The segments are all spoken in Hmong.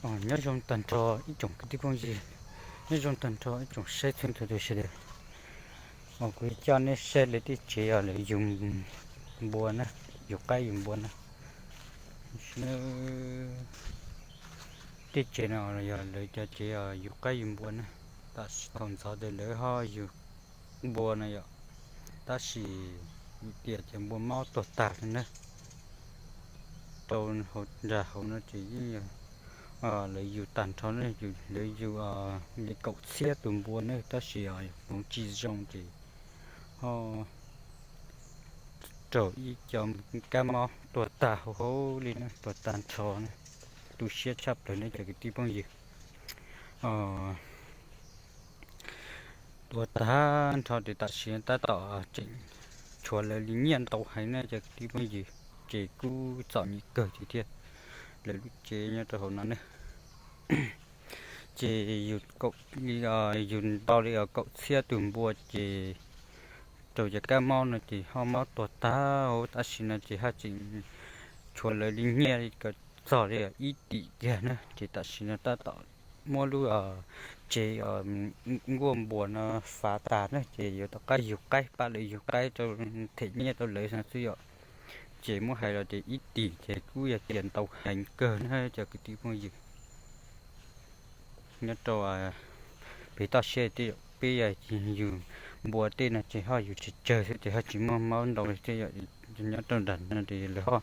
Nyob zoo tag nrho ib tsoom kwv tij phooj ywg, nyob zoo tag nrho ib tsoom saib txhua tus sawv daws. Kuv coj nej saib lawv tej tsev os, lawv yug npua na, yug qaib yug npua na. Tej tsev no yog lawv cov tsev yug qaib yug npua na. Tam sim thaum ntxov tes lawv ho yug npua no yom, tab sis tias cov npua mob tuag tag li na. Rau hauv nram hauv no ces yeej lawv yug tag nrho na, lawv yug li kaum txhiab tus npua na, tab sis hmoov tsis zoo ces ho raug ib co kab mob tuag tag hauv hauv li na, tuag tag nrho na. Tu siab tshaj plaws ne cov kwv tij phooj ywg. Tuag tag nrho ces tam sim tab tom tseem tshuav lawv li nyiaj ntau heev na cov kwv tij phooj ywg, ces kuj txom nyem kawg tiag thiab. Lawv lub tsev nyob rau hauv no ne, ces yug ntau li kaum txhiab tus npua ces raug cov kab mob no ces ho mob tuag tag hauv. Tam sim no ces haj tseem tshuav lawv li nyiaj li kom txog li ib tim kiag na, ces tam sim no tab tom muab lub tsev nkuaj npua no fav tas na, ces yuav rov qab yug qaib pab lawv yug qaib rau them nyiaj rau lawv no xwb yom. Ces muab hais los ces ib tim ces kuj yog tias ntau heev kawg na cov kwv tij phooj ywg. Nyob rau pem toj siab tej peb yug npua tej no ces ho yug tsawg tsawg xwb ces ho tsis muaj mob ntau li thiab yom. Nyob rau nram no ces lawv ho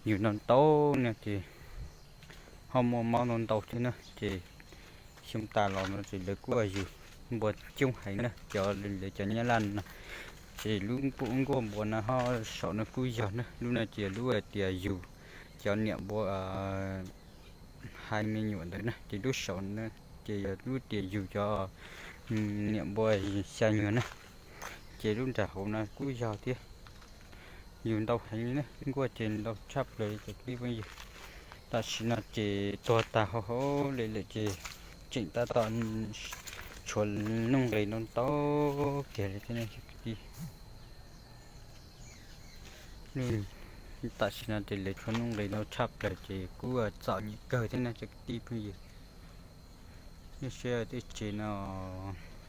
yug ntau ntau no ces ho muaj mob ntau ntau thiab na. Ces xyoo tas los no ces lawv kuj yug npua coob heev na, cov lawv cov nyab laj no. Ces lub nkuaj npua no ho saum no kuj yog na, lub no ces lub tias yug cov niam npua hais me nyuam ntawd na, ces lub saum no ces yog lub tias yug cov niam npua xya nyuag na. Ces lub nram hauv no kuj yog thiab. Yug ntau heev li na, nkuaj ces ntau tshaj plaws li cov kwv tij phooj ywg. Tam sim no ces tuag tag hauv hauv li lawm ces tseem tab tom tshuav nuj nqis ntau ntau kiag li thiab ne cov kwv tij. Tam sim no ces lawv tshuav nuj nqis ntau tshaj plaws ces kuj txom nyem kawg thiab na cov kwv tij phooj ywg. Nej saib tej tsev no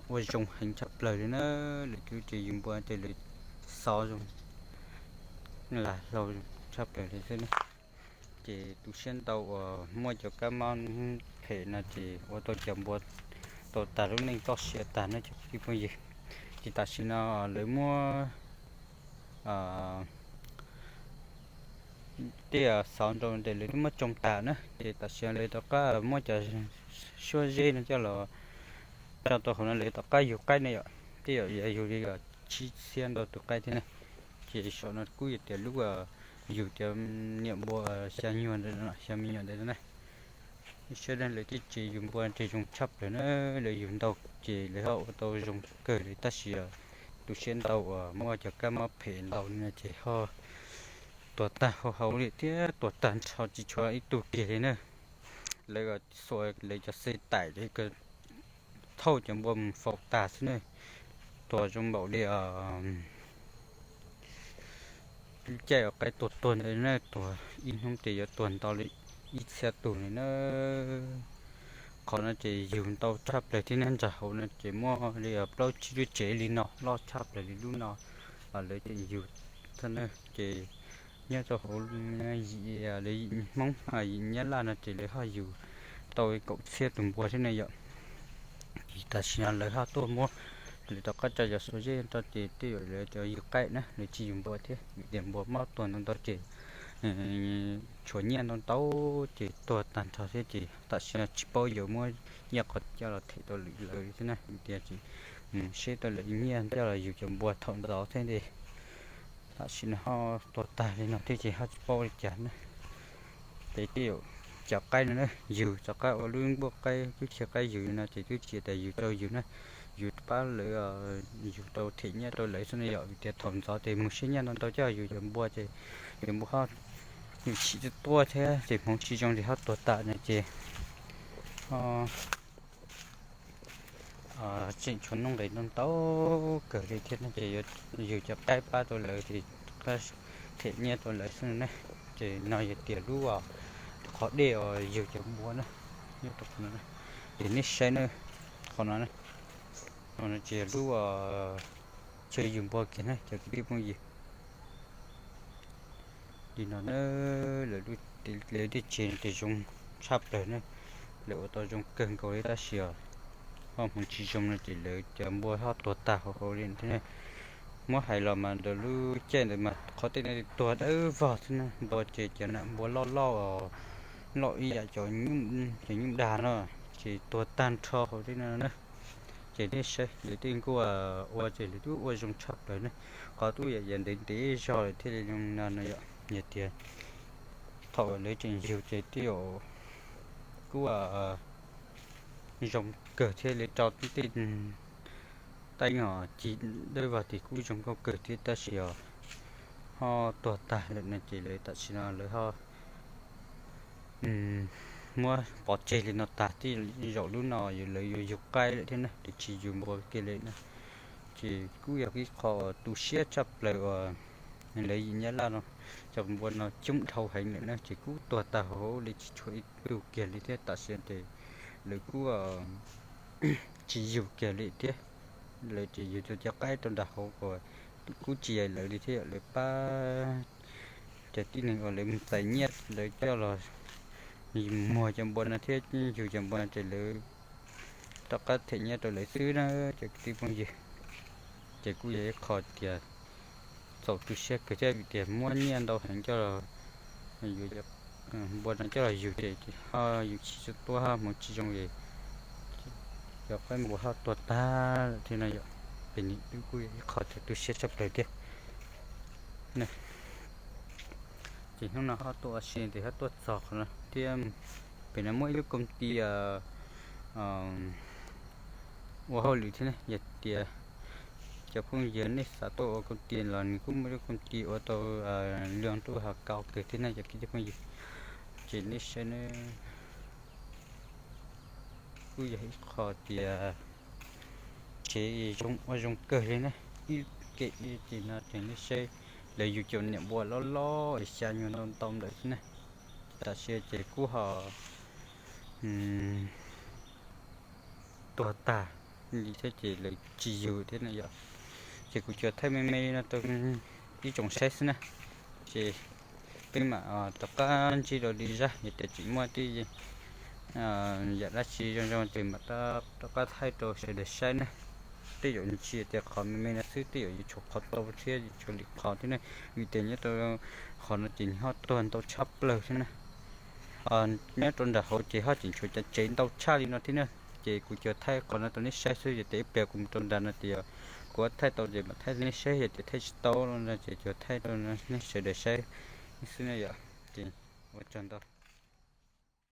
ua zoo heev tshaj plaws li na, lawv twb tsev yug npua ces lawv xov zoo lam hlau tshaj plaws li xwb na. Ces tu siab ntau uas muaj cov kab mob phem no ces ua tau cov npua tau tas lub neej txoj sia tag na cov kwv tij phooj ywg. Ces tam sim no lawv muab tej xov nrau tes lawv twb muab tsoo tas na, ces tam sim no lawv rov qab muab cov suab zeb no coj los tso rau hauv no lawv rov qab yug qaib ne yom. Tej yam yug li tsib txhiab ntau tus qaib thiab na. Ces saum no kuj yog tias lub yug cov niam npua xya nyuag ntawd, xya me nyuam ntawd na. Saib lawv tej tsev yug npua ces zoo tshaj plaws na, lawv yug ntau ces lawv ho ua tau zoo kawg li tab sis tu siab ntau uas muaj cov kab mob phem ntau li no ces ho tuag tag hauv hauv li thiab, tuag tag nrho tsis tshuav ib tug kiag li na. Lawv xuas lawv cov xe taim li thauj cov npua mus faus tas xwb ne. Tuag zoo npaum li caij qaib tuag tuag ntawd na, tuag ib hnub ces yuav tuag ntau li ib txhiab tus li na. Qhov no ces yug ntau tshaj plaws thiab na, nram hauv no ces muaj li plaub tsib lub tsev li no loj tshaj plaws li lub no, lawv tseem yug thiab na. Ces nyob rau hauv yim, lawv yim Hmoob yim Nyab Laj no ces lawv ho yug tau kaum txhiab tus npua thiab ne yom. Ces tam sim no lawv ho tuaj muab, lawv rov qab tso cov xuab zeb rau ces tej zaum lawv cov yug qaib na, lawv tsis yug npua thiab vim tias npua mob tuag ntau ntau ces tshuav nyiaj ntau ntau ces tuag tag nrho thiab ces tam sim no tsis paub yuav muab nyiaj qhov twg coj los them rau lawv thiab na, vim tias tsis mus seb tau lawv nyiaj coj los yug cov npua thaum ntxov thiab ntag. Tam sim no ho tuag tag li no thiab ces ho tsis paub li cas na. Ces tej zaum cov qaib no na, yug cov qaib ua lub nkuaj qaib twb tsis qaib yug li no ces twb tsis tas yug rau yus na, yus pab lawv, yug rau them nyiaj rau lawv xwb na yom, vim tias thaum ntxov ces mus seb nyiaj ntau ntau coj yus cov npua ces cov npua ho mus tsis tuaj thiab ces hmoov tsis zoo ces ho tuag tas no ces ho tseem tshuav nuj nqis ntau ntau kawg li thiab no ces yug cov qaib pab rau lawv ces them nyiaj rau lawv xwb na. Ces no yog tias lub qhov dej uas yug cov npua na. Ces nej saib na, qhov no, qhov no ces lub chaw yug npua kiag na cov kwv tij phooj ywg. Li no na, lawv tej tsev no ces zoo tshaj plaws na, lawv ua tau zoo kawg nkaus li tab sis os, ho hmoov tsis zoo no ces lawv cov npua ho tuag tag hauv hauv li thiab. Muab hais los mas ntawm lub caij ntawd mas qhov tej no tuag dawb vog thiab na, npua ces cov nam npua loj loj, loj ib yam cov, cov nyuj dag no, ces tuag tag nrho hauv tej no na. Ces nej saib lawv tej nkuaj ua ces lawv twb ua zoo tshaj plaws ne, qhov twb yam yam ntev ntev zog lawm thiaj li zoo no no yom. Yog tias thaum lawv tseem yug ces twb yam kuj zoo kawg thiab, lawv rau tej teeb os ci dawb vog ces kuj zoo nkauj kawg thiab tab sis os ho tuag tag lawm no ces lawv tam sim no lawv ho muab pov tseg li no tag, tej zaum lub no lawv yuav yug qaib lawm thiab na, lawv tsis yug npua kiag li na. Ces kuj yog ib qho tu siab tshaj plaws uas lawv yim Nyab Laj no cov npua no coob dhau heev lawm na ces kuj tuag tag hauv lawv tsis tshuav ib tug kiag li thiab tam sim ces lawv kuj tsis yug kiag li thiab. Lawv tsis yug cov qaib rau nram hauv uas kuj tsis yog lawv li thiab, lawv pab cov tib neeg uas lawv mus txais nyiaj lawv coj los muag cov npua no thiab yug cov npua no ces lawv rov qab them nyiaj rau lawv xwb na cov kwv tij phooj ywg. Ces kuj yog ib qho tias txaus tu siab kawg thiab vim tias muab nyiaj ntau heev coj los yuav npua no coj los yug ces ho yus tsis txawj tuaj ho hmoov tsis zoo es cov qaib npua ho tuag tag lawm thiab no yom. Ces nws twb kuj yog ib qho tu siab tshaj plaws thiab. Ces hnub no ho tuaj ua si ces ho tuaj txog qhov no thiab. Pem no muaj ib lub koom ti ua hauj lwm thiab ne, yog tias cov phooj ywg nej xav tuaj ua koom ti los nws kuj muaj ib lub koom ti ua tau loo ntuj hav kaus kawg thiab na cov kwv tij phooj ywg. Ces nej saib ne, kuj yog ib qho tias tsev zoo ua zoo kawg li na. Ib kem li ces no ces nej saib lawv yug cov niam npua loj loj xya nyuag ntau ntau ntawd xwb na. Tam sim ces kuj ho tuag tag li thiab ces lawv tsis yug thiab na yom. Ces kuv cov thaij me me no rau ib tsoom saib xwb na. Ces peb mam rov qab ntsib rau lwm zaj, yog tias tseem muaj tej yam dab tsi zoo zoo ces mam rov qab thaij rau sawv daws saib na. Tej zaum tsis tias qhov me me no xwb, tej zaum yuav tshuav qhov tau thiab yuav tshuav lwm qhov thiab ne, vim tias nyob rau qhov no ces nws ho tuag ntau tshaj plaws thiab na. Nyob rau nram hauv ces ho tseem tshuav cov tsev ntau tshaj li no thiab na. Ces kuv cov thaij qhov no rau nej saib xwb, yog tias ib pliag kuv mus rau nram no ces kuv thaij tau ces mam thaij rau nej saib, yog tias thaij tsis tau no ces kuv thaij rau nej sawv daws saib xwb na yom. Ces ua tsaug ntau.